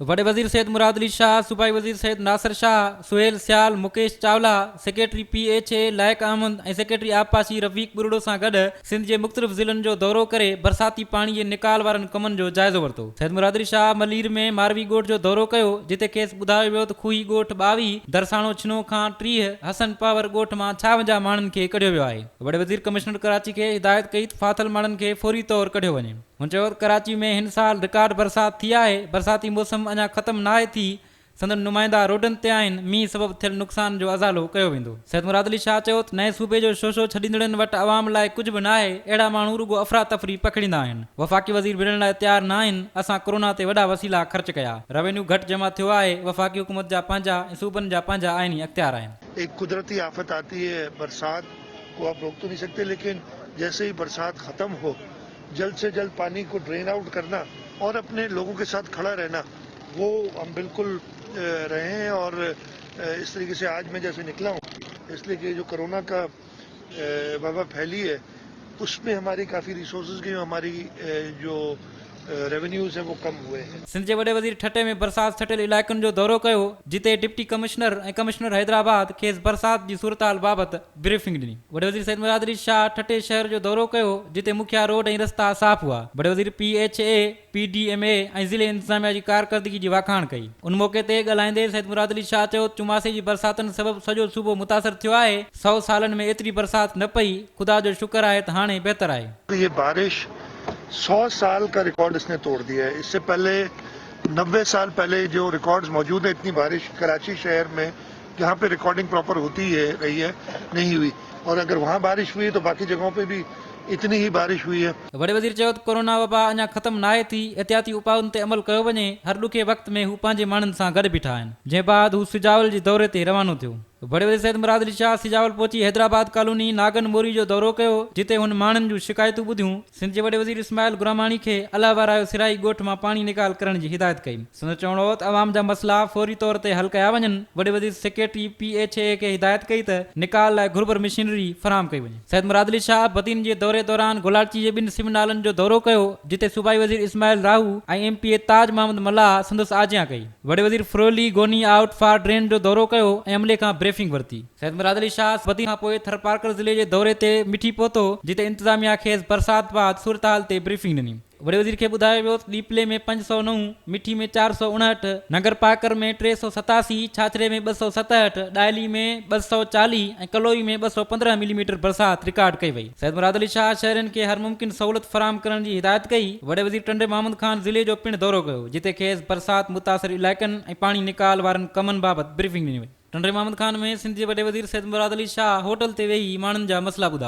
وڏي وزير سيد مراد علي شاهه، صوبائي وزير Syed Nasir Shah, Sohail Sial, Mukesh Chawla, secretary P H A Laiq Ahmed ۽ secretary آبپاشي رفيق ٻرڙو سان گڏ سنڌ جي مختلف ضلعن جو دورو ڪري برساتي پاڻي جي نيڪال وارن ڪمن جو جائزو ورتو. سيد مراد علي شاهه ملير ۾ ماروي ڳوٺ جو دورو ڪيو جتي کيس ٻڌايو ويو ته کوهي ڳوٺ 22، درساڻو ڇنو کان 30، حسن پاور ڳوٺ مان 56 ماڻهن کي ڪڍيو ويو آهي. وڏي وزير ڪمشنر ڪراچي کي هدايت ڪئي ته ڦاٿل ماڻهن کي فوري طور ڪڍيو وڃي. هن چيو ته ڪراچي ۾ هن سال رڪارڊ برسات ٿي آهي، برساتي موسم اڃا ختم ناهي ٿي، سندن نمائندا روڊن تي آهن، مينهن سبب ٿيل نقصان جو ازالو ڪيو ويندو. سيد مراد علي شاهه چيو ته نئين صوبي جو شوشو ڇڏيندڙن وٽ عوام لاء ڪجهه به ناهي، اهڙا ماڻهو رڳو افراتفري پکيڙيندا آهن، وفاقي وزير وڙهڻ لاء تيار ناهن، اسان ڪورونا تي وڏا وسيلا خرچ ڪيا، روينيو گهٽ جمع ٿيو آهي، وفاقي حڪومت جا پنهنجا ۽ صوبن جا پنهنجا آئيني اختيار آهن. ايڪ قدرتي آفت آتي هي برسات ڪو آپ روڪ تو نهين سڪتي ليڪن جيسي هي برسات ختم هو جلد سي جلد پاني ڪو ڊرين آئوٽ ڪرنا اور اپني لوگون ڪي ساٿ کڙا رهنا وو هم بلڪل رهي هين اور اس طريقي سي آج مين جيسي نڪلا هون اس لئي ڪي جو ڪرونا ڪا وبا ڦهلي هي اس مين هماري ڪافي ريسورسز گئي هماري جو ريونيوز هين وو ڪم هئي هين. سنڌ جي وڏي وزير ٺٽي ۾ برسات سٽيل علائقن جو دورو ڪيو جتي ڊپٽي ڪمشنر ۽ ڪمشنر حيدرآباد کيس برسات جي صورتحال بابت بريفنگ ڏني. وڏي وزير سيد مراد علي شاهه ٺٽي شهر جو دورو ڪيو جتي مکيه روڊ ۽ رستا صاف هئا. وڏي وزير P H A, P D M A ۽ ضلعي انتظاميا جي ڪارڪردگي جي واکاڻ ڪئي. ان موقعي تي ڳالهائيندي سيد مراد علي شاهه چيو ته چوماسي جي برساتن سبب سڄو صوبو متاثر ٿيو آهي، سئو سالن ۾ ايتري برسات نه پئي، خدا جو شڪر آهي ته هاڻي بهتر آهي. ये बारिश 100 سال کا رڪارڊ اس ني توڙ ديا هي اس سي پهلي 90 سال پهلي جو رڪارڊز موجود هي اتني بارش ڪراچي شهر ۾ جهان پي رڪارڊنگ پراپر هوتي هي رهي هي نهين هئي اور اگر وهان بارش هئي تو باقي جگهون پي بي اتني هي بارش هئي هي. وڏي وزير چيو ته ڪورونا وبا اڃا ختم ناهي ٿي، احتياطي اپائن تي عمل ڪيو وڃي، هر ڏکي وقت ۾ هو پنهنجي ماڻهن سان گڏ بيٺا آهن، جنهن بعد هو سجاول جي دوري تي روانو ٿيو. وڏي وزير سيد مراد علي شاهه سجاول پهچي حيدرآباد ڪالوني ناگن موري جو دورو ڪيو، جتي هن ماڻهن جون شڪايتون ٻڌيون. سنڌ جي وڏي وزير اسماعيل گراماڻي کي الله ورايو سرائي ڳوٺ مان پاڻي نيڪال ڪرڻ جي هدايت ڪئي. سندس چوڻ هو ته عوام جا مسئلا فوري طور تي حل ڪيا وڃن. وڏي وزير سيڪريٽري پي ايڇ اي کي هدايت ڪئي ته نيڪال لاء گهربل مشينري فراهم ڪئي وڃي. سيد مراد علي شاهه بدين جي دوري دوران گولاڙچي جي ٻن سم نالن جو دورو ڪيو، جتي صوبائي وزير Ismail Rahu ۽ M P A Taj Muhammad Mallah سندس آجيان ڪئي. وڏي وزير ڦرولي گوني آئوٽ فار ڊرين جو دورو ڪيو ۽ عملي کان بريفنگ ورتي. سيد مراد علي شاهه بدين کان پوء ٿرپارڪر ضلعي جي دوري تي مٺي پهتو، جتي انتظاميا کيس برسات بعد صورتحال تي بريفنگ ڏني. وڏي وزير کي ٻڌايو ويو ته ڏيپلي ۾ 509، مٺي ۾ 459، ننگرپارڪر ۾ 387، ڇاڇري ۾ 267، ڏاهلي ۾ 240 ۽ ڪلوئي ۾ 215 ملي ميٽر برسات رڪارڊ ڪئي وئي. سيد مراد علي شاهه شهرين کي هر ممڪن سهولت فراهم ڪرڻ جي هدايت ڪئي. وڏي وزير ٽنڊي محمد خان ضلعي جو پڻ دورو ڪيو، جتي کيس برسات متاثر علائقن ۽ پاڻي نيڪال وارن ڪمن بابت بريفنگ ڏني وئي. ٽنڊي محمد خان ۾ سنڌ جي وڏي وزير سيد مراد علي شاهه هوٽل تي ويهي ماڻهن جا مسئلا ٻڌا.